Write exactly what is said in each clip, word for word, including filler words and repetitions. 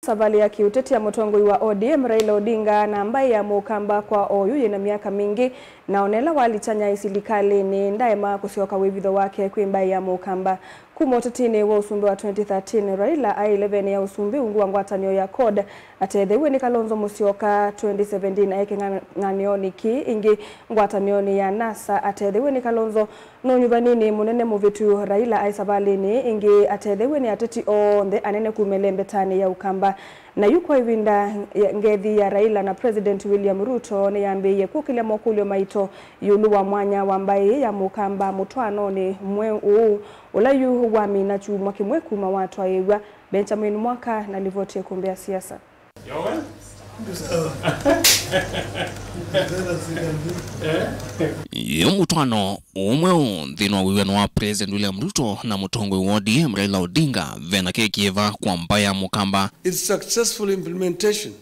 Savalĩ ya kĩũteti ya mũtongoi wa O D M Raila Odinga na mbaĩ ya Mũkamba kwa oyu yĩna myaka mingĩ, na ona ĩla walikyanya ĩsilikalĩnĩ, ndaema kũsyoka wĩvitho wake kwĩ mbaĩ ya Mũkamba. Kuma ũtetinĩ wa ũsumbĩ wa twenty thirteen, Raila aĩ ĩlevenĩ ya ũsumbĩ ungu wa ngwatanĩo ya CORD, atetheew'e nĩ Kalonzo Musyoka. Twenty seventeen aĩ kĩng'ang'anĩonĩ kĩĩ ĩngĩ ngwatanĩonĩ ya NASA, atetheew'e nĩ Kalonzo. No nyuvaninĩ mũnene mũvĩtu, Raila aĩ savalĩnĩ ĩngĩ atetheew'e nĩ ateti onthe anene kuma ĩlembetanĩ ya Ũkamba. Na yu kwa ĩvinda, ngethi ya Raila na President William Ruto nĩyambĩĩie kũkĩlya mokũlyo maito ĩũlũ wa mwanya wa mbaĩ ya Mũkamba mũtwaanonĩ mweũ ũla yu wamina kyumwa kĩmwe kuma watwaĩĩw'a. Benjamin Mwaka na livoti ya ĩkũmbĩ ya siasa. Yu mũtwaano ũmwe ũ nthĩnĩ wa wĩw'ano wa President William Ruto na mũtongoi wa O D M Raila Odinga, vena keki ĩva kwa mbaĩ ya Mũkamba. Its successful implementation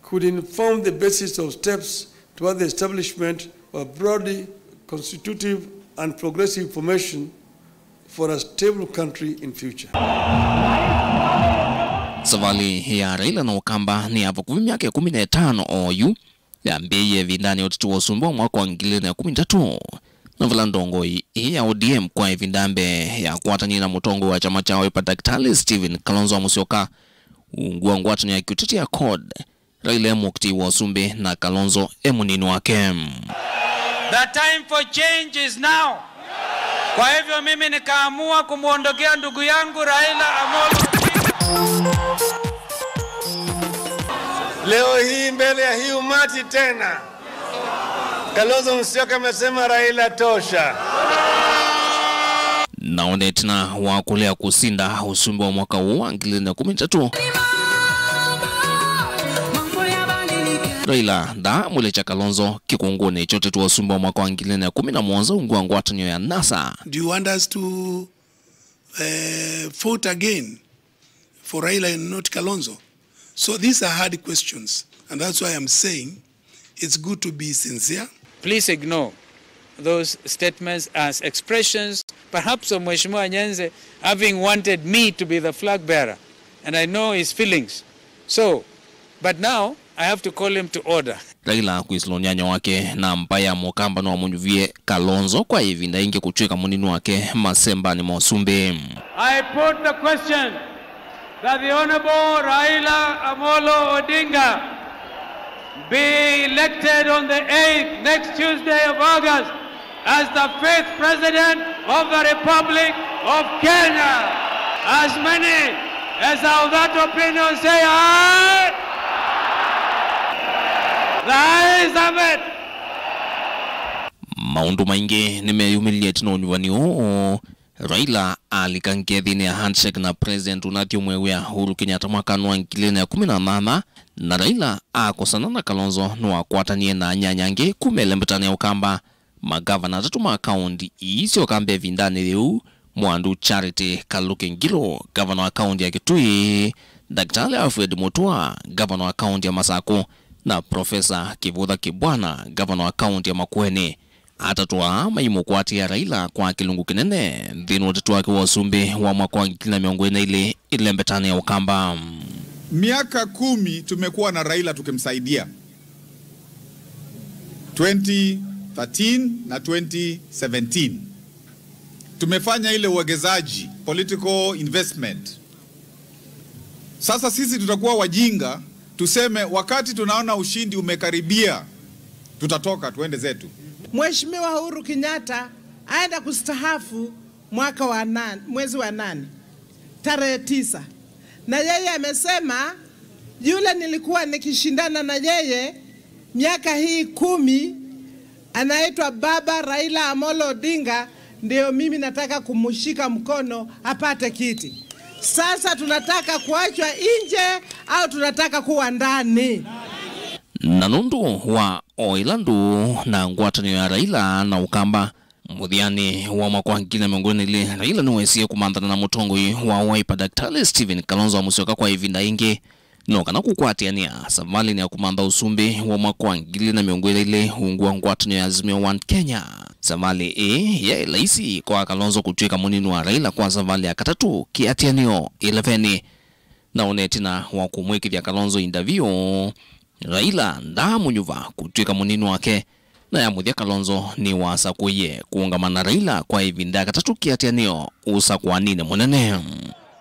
could inform the basis of steps toward the establishment of a broadly constitutive and progressive formation for a stable country in future. Savalĩ ya Raila na Ũkamba nĩ ya vakuvĩ myaka ĩkũmi na ĩtano oyu, yambĩĩie ĩvindanĩ ya ũteti wa ũsumbĩ wa mwaka wa ngili ilĩ na ĩkũmi na itatũ, na vala ndongoi ĩĩ ya O D M kwa ĩvinda mbee yakwatanie na mũtongoi wa kyama kya Wiper Daktari Stephen Kalonzo Musyoka, ungu wa ngwatanĩo ya kĩũteti ya CORD, Raila e mũkitĩi wa ũsumbĩ na Kalonzo e mũnini wake. The time for change is now. Kwa hivyo mimi nikaamua kumwondokea ndugu yangu Raila Amolo Odinga. Leo hii mbele ya hii umati tena, Kalonzo Musyoka amesema, "Raila tosha." Na o na ĩtina wa kũlea kũsinda ũsumbĩ wa mwaka ũũ wa ngili ilĩ na ĩkũmi na itatũ, Raila ndaamũlekya Kalonzo kĩkũngũnĩ kya ũteti wa ũsumbĩ wa mwaka wa ngili ilĩ na ĩkũmi na mũonza ungu wa ngwatanĩo ya NASA. Do you want us to, eh, vote again for Raila and not Kalonzo? So these are hard questions, and that's why I'm saying it's good to be sincere. Please ignore those statements as expressions, perhaps of Mheshimiwa Nyanze having wanted me to be the flag bearer, and I know his feelings. So, but now I have to call him to order. Raila kwĩsĩla ũnyanya wake na mbaĩ ya Mũkamba nĩwamũnyuvie Kalonzo kwa ĩvinda ĩngĩ kũtw'ĩka mũnini wake masembanĩ ma ũsumbĩ. I put the question that the Honorable Raila Amolo Odinga be elected on the eighth, next Tuesday of August, as the fifth President of the Republic of Kenya. As many as are of that opinion say aye. The ayes have it. Maũndũ maingĩ nĩmeyumĩlilye ĩtina wa ũnyuvani ũũ. Raila alika ngethinĩ ya handshake na President ũnathi ũmwe wĩa Uhuru Kenyatta mwakanĩ wa ngili ilĩ na ĩkũmi na nyanya, na Raila akosana na Kalonzo nĩwakwatanie na anyanya angĩ kuma ĩlembetanĩ ya Ũkamba. Magavana atatũ ma kaũnti ii sya Ũkamba ĩvindanĩ yĩu, Mwandu Charity Kaluki Ngilu, ngavana wa kaũnti ya Kitui, Daktari Alfred Mutua, ngavana wa kaũnti ya Masakũ, na Profesa Kivutha Kibwana, ngavana wa kaũnti ya Makueni. Atatũ aa maimũkwatĩa Raila kwa kĩlungu kĩnene nthĩnĩ wa ũteti wake wa ũsumbĩ wa mwaka wa ngili na mĩongo ĩlĩ na ilĩ ĩlembetanĩ ya Ũkamba. Miaka kumi tumekuwa na Raila tukimsaidia, twenty thirteen na twenty seventeen. Tumefanya ile uwekezaji, political investment. Sasa sisi tutakuwa wajinga tuseme wakati tunaona ushindi umekaribia, tutatoka tuende zetu. Mheshimiwa Uhuru Kenyatta aenda kustahafu mwaka wa nane, mwezi wa nane, tarehe tisa. Na yeye amesema, yule nilikuwa nikishindana na yeye miaka hii kumi, anaitwa Baba Raila Amolo Odinga, ndio mimi nataka kumshika mkono apate kiti. Sasa tunataka kuachwa nje au tunataka kuwa ndani? Na nũndũ wa o ĩla ndũũ na ngwatanĩo ya Raila na Ũkamba, mũthyanĩ wa mwaka wa ngili na mĩongo ĩlĩ na ilĩ, Raila nĩwesie kũmanthana na mũtongoi wa Wiper Daktari Stephen Kalonzo Musyoka kwa ĩvinda ĩngĩ, no kana kũkwatĩanĩa savalĩnĩ ya kũmantha ũsumbĩ wa mwaka wa ngili na mĩongo ĩlĩ na ilĩ ungu wa ngwatanĩo ya Azimio One Kenya. Savalĩ ĩĩ yaĩ laisi kwa Kalonzo kũtw'ĩka mũnini wa Raila kwa savalĩ ya katatũ kĩatĩanĩo ĩlevenĩ. Na ona ĩtina wa kũmwĩkĩthya Kalonzo interview, Raila ndaamũnyuva kũtw'ĩka mũnini wake, na ya mũthya Kalonzo nĩwasakũie kũũngama na Raila kwa ĩvinda ya katatũ kĩatĩanĩo ũsakũaninĩ mũnene.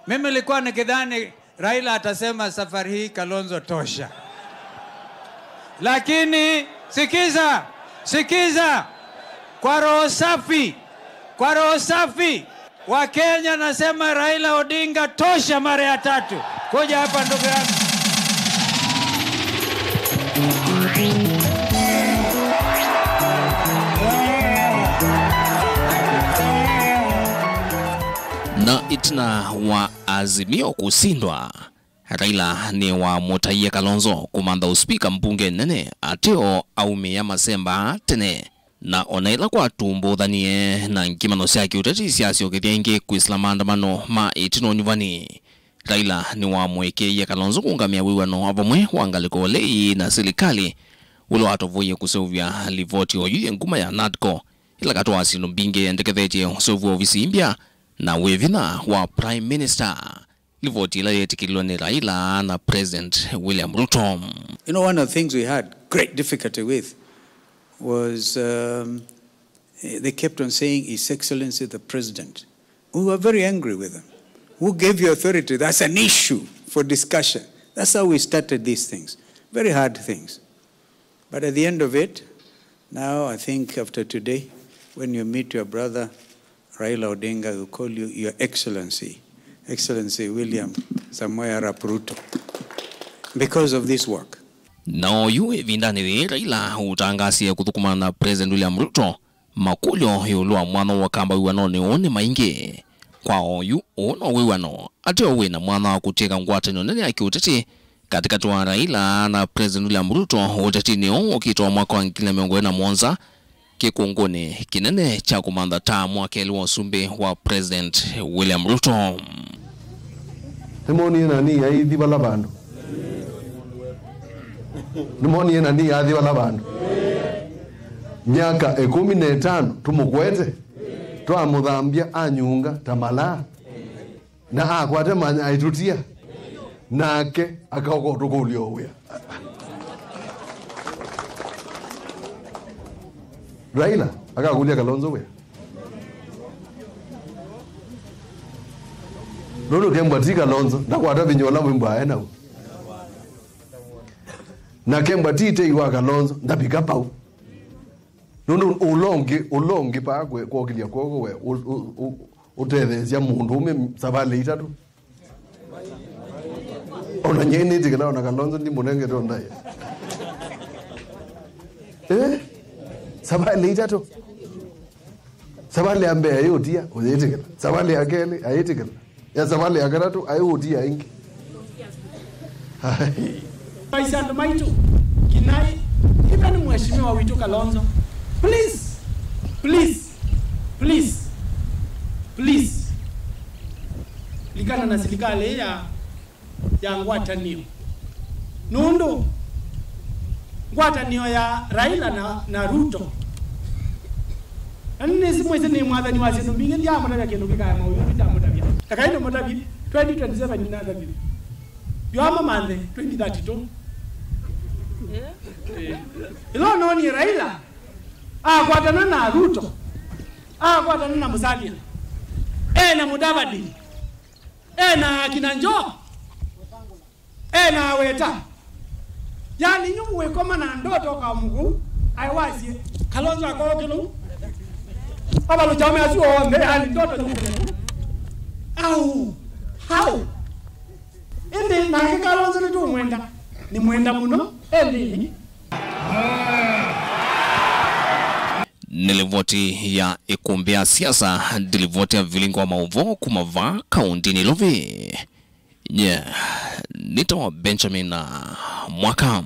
Mimi nilikuwa nikidhani Raila atasema safari hii Kalonzo tosha. Lakini sikiza, sikiza, kwa roho safi, kwa roho safi, Wakenya nasema Raila Odinga tosha mara ya tatu. Kuja hapa ndugu yangu. Na ĩtina wa Azimio kũsindwa, Raila nĩwamũtaie Kalonzo kũmantha ũspika mbunge nene ateo aumĩa masemba tene. Na ona ĩla kwatumbũthanie na ngimano sya kĩũteti syasyokethya ĩngĩ kwĩsĩla maandamano ma ĩtina ũnyuvani, Raila nĩwamũĩkĩĩie Kalonzo kũũngamĩa wĩw'ano wa vamwe wa ngalĩko lei na silikalĩ, ũla watovoie kũseũvya livoti oyu yĩ nguma ya NADCO, ĩla katĩ wa syĩndũ mbingĩ yendekethetye ũseũvw'a ovisi mbya na wĩvinya wa Prime Minister. Livoti ĩla yeetĩkĩlilwe nĩ Raila na President William Ruto. You know, one of the things we had great difficulty with was, um, they kept on saying, "His Excellency the President." We were very angry with them. Who gave you authority? That's an issue for discussion. That's how we started these things. Very hard things. But at the end of it, now I think after today, when you meet your brother Raila Odinga, he will call you Your Excellency, Excellency William Samoei Arap Ruto, because of this work. Na oyu ĩvindanĩ yĩĩ Raila ũtangaasie kũthũkũmana na President William Ruto, makũlyo ĩũlũ wa mwanya wa kamba wĩw'anonĩ ũũ nĩ maingĩ. Kwa oyu, ũũ no wĩw'ano ateo wĩ na mwanya wa kũtw'ĩka ngwatanĩo nene ya kĩũteti katĩkatĩ wa Raila na President William Ruto ũtetinĩ ũũ ũkĩte wa mwaka wa ngili na mĩongo ĩlĩ na mũonza, kĩkũngũnĩ kĩnene kya kũmantha taamu wa kelĩ wa ũsumbĩ wa President William Ruto. Nĩmonie nani aithi vala vandũ? Nĩmonie nani athi vala vandũ? Myaka ĩkũmi na ĩtano tũmũkwete, twamũthambya anyunga ta malaa. Na akwate manya aitũtia, nake akaoka ũtũkũlya o wĩa. Raila akakũlya Kalonzo wĩa. Nũndũ kembwa ti Kalonzo, ndakwata vinya ũla wĩmbwa ae naw'o. Na kembwa ti tei wa Kalonzo, ndavika pau. Nũndũ ũla ũngĩ, ũla ũngĩ paa kwe-, kwokĩlya kw'oko we, ũ-, ũ-, ũ-, ũtetheesya mũndũ ũme savalĩ itatũ. Ona nyie nĩtĩkĩla ona Kalonzo ndimũnengete o ndaĩa. Eh? Savalĩ itatũ. Savalĩ ya mbee ayĩũtia, ũyĩtĩkĩla. Savalĩ ya kelĩ, ayĩtĩkĩla. Ya savalĩ ya katatũ, ayĩũtia ĩngĩ. Ai. Maisha andũ maitũ, kinai, even mheshimiwa witũ Kalonzo. Please, please, please, please. Likana na silikalĩ ya, ya ngwatanĩo. Nũndũ ngwatanĩo ya Raila na, na Ruto. Na nĩnĩsĩ mwĩsĩ nĩ mwathani wa syĩndũ mbingĩ, ndiamũtavya kĩndũ kĩkaema ũyũ, ndamũtavya. Ekai nĩmũtavye, twenty twenty-seven nĩnatavye. Yoama manthe, twenty thirty-two. Eh. Ĩla ũnoonie Raila, akwatana na Ruto, akwatana na Musalia, e na Mudavadi, e na akina Joho, e na aweta. Yani, nyu wĩkoma na ndoto ka mũkũ, aiwasie, Kalonzo akookĩlũ. Avalũkya ome asu onthe, yani, ndoto nyũkũlũ. Au, hau. Ĩndĩ nake Kalonzo nĩtũmwenda, nĩmwenda mũno, ĩndĩ. Nĩ livoti ya ĩkũmbĩ ya siasa, ndilivoti ya vilingo wa maũvoo kuma vaa kaũntĩnĩ Nairobi. Nye, nĩtawa Benjamin Mwaka.